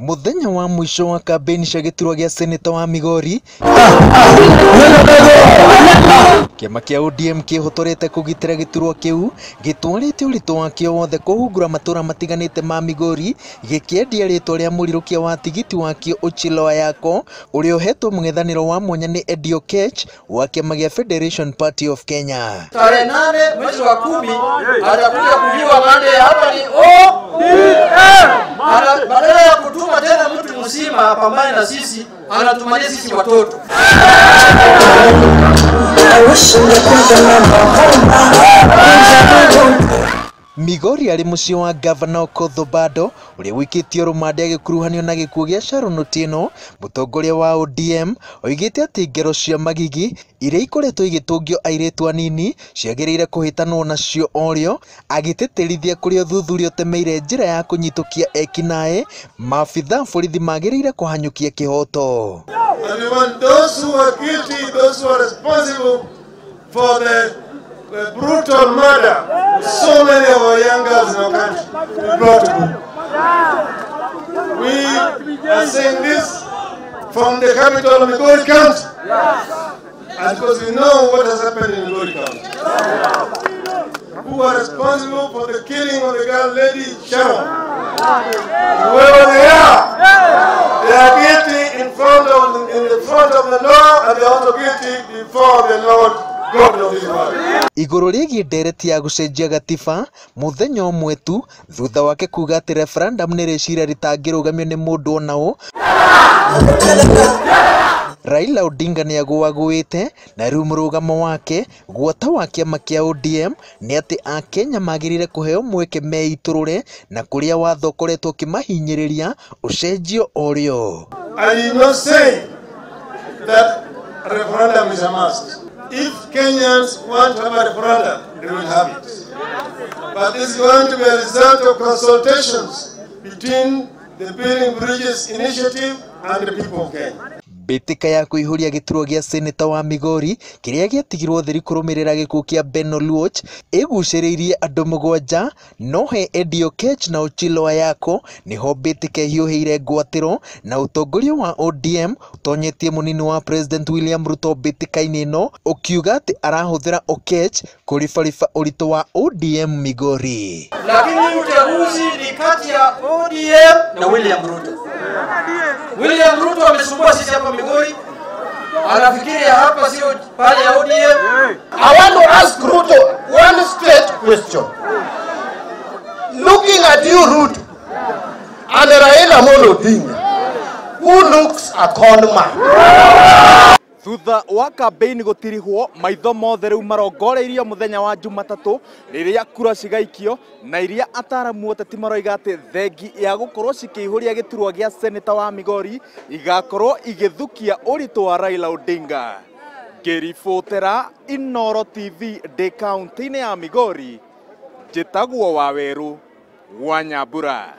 Muthenya wa mwisho wa kambeni cia gĩturwa gĩa seneta wa Migori, kĩama kĩa ODM kĩhotorete kũgitĩra gĩturwa kĩu gĩtwarĩte ũritũ wakĩo wothe kũhungura matũra matiganĩte ma Migori, gĩkĩendia rĩtwa rĩa mũrirũkia wa tigiti wakĩo Ochilo Ayako ũrĩa ũhetwo mũng'ethanĩro wa mwanya nĩ Eddie Oketch wa kĩama gĩa Federation Party of Kenya. Tarehe 8 mwezi wa 10 atakuja kujua mande hapa ni ODM. Badala ya kutuma tena mtu mzima apambane na sisi, anatumania sisi watoto. Migori arĩ mũciĩ wa gavana Okoth Obado ũrĩa wĩkĩtio rũmande agĩkuruhanio na gĩkuũ gĩa Sharon Otieno, mũtongoria wa ODM oigĩte atĩ ngero cia magigi iria ikoretwo igĩtũngio airĩtu anini ciagĩrĩire kũhĩtanwo nacio orĩo, agĩtĩtĩrithia kũrĩa ũthuthuria ũtemeire njĩra ya kũnyitũkia ekinaĩ, maabithaa borithi magĩrĩire kũhanyũkia kĩhoto. And we want those who are guilty, those who are responsible for the brutal murder of so many of our young girls in our country to be brought to book. We are saying this from the capital of Migori County, and because we know what has happened in Migori County. Who are responsible for the killing of the girl lady Sharon? Whoever they are guilty in the front of the law, and they are also guilty before the Lord God of this world. Igũrũ rĩgiĩ ndereti ya gũcenjia gatiba mũthenya ũmwe tu thutha wake kuga atĩ referendum nĩ rĩciria rĩtangĩrũgamio nĩ mũndũ ona ũ, Raila Odinga nĩagũagũĩte na rĩu mũrũgamo wake gwata wa kĩama kĩa ODM nĩ atĩ akenya magĩrĩire kũheo mweke meitũrũre na kũrĩa watho ũkoretwo ũkĩmahinyĩrĩria ũcenjio orĩo. I did not say that referendum is a must. If Kenyans want to have a referendum, they will have it. But this is going to be a result of consultations between the Building Bridges Initiative and the people of Kenya. Mbĩtĩka ya kũihũria gĩturwa gĩa seneta wa Migori kĩrĩa gĩatigirwo theri kũrũmĩrĩra gĩkuũ kĩa Ben Oluoch ĩgucĩrĩirie andũ mũgwanja, no he Eddie Oketch na Ochilo Ayako nĩho mbĩtĩka ĩhiũhĩire ngwatĩro na ũtongoria wa ODM ũtonyetie mũnini wa President William Ruto mbĩtĩka-inĩ ĩno ũkiuga atĩ arahũthĩra Oketch kũribariba ũritũ wa ODM Migori. Lakini uchaguzi ni kati ya ODM na William Ruto. William Ruto amesumbua sisi hapa Migori, anafikiria hapa sio pale ya ODM. I want to ask Ruto one straight question. Looking at you, Ruto, and Raila Amolo Odinga, who looks a con man? Thutha wa kambĩini gũtirihwo maitho mothe rĩu marongoreirio mũthenya wa Jumatatũ rĩrĩa kura cigaikio na iria ataramu ateti maroiga atĩ thengi ya gũkorwo cikĩihũria gĩturwa gĩa seneta wa Migori igakorwo igĩthukia ũritũ wa Raila Odinga. Ngĩribotera Inooro TV ndĩ kaũntĩ-inĩ ya Migori, njĩtagwo Wawerũ wa Nyambura.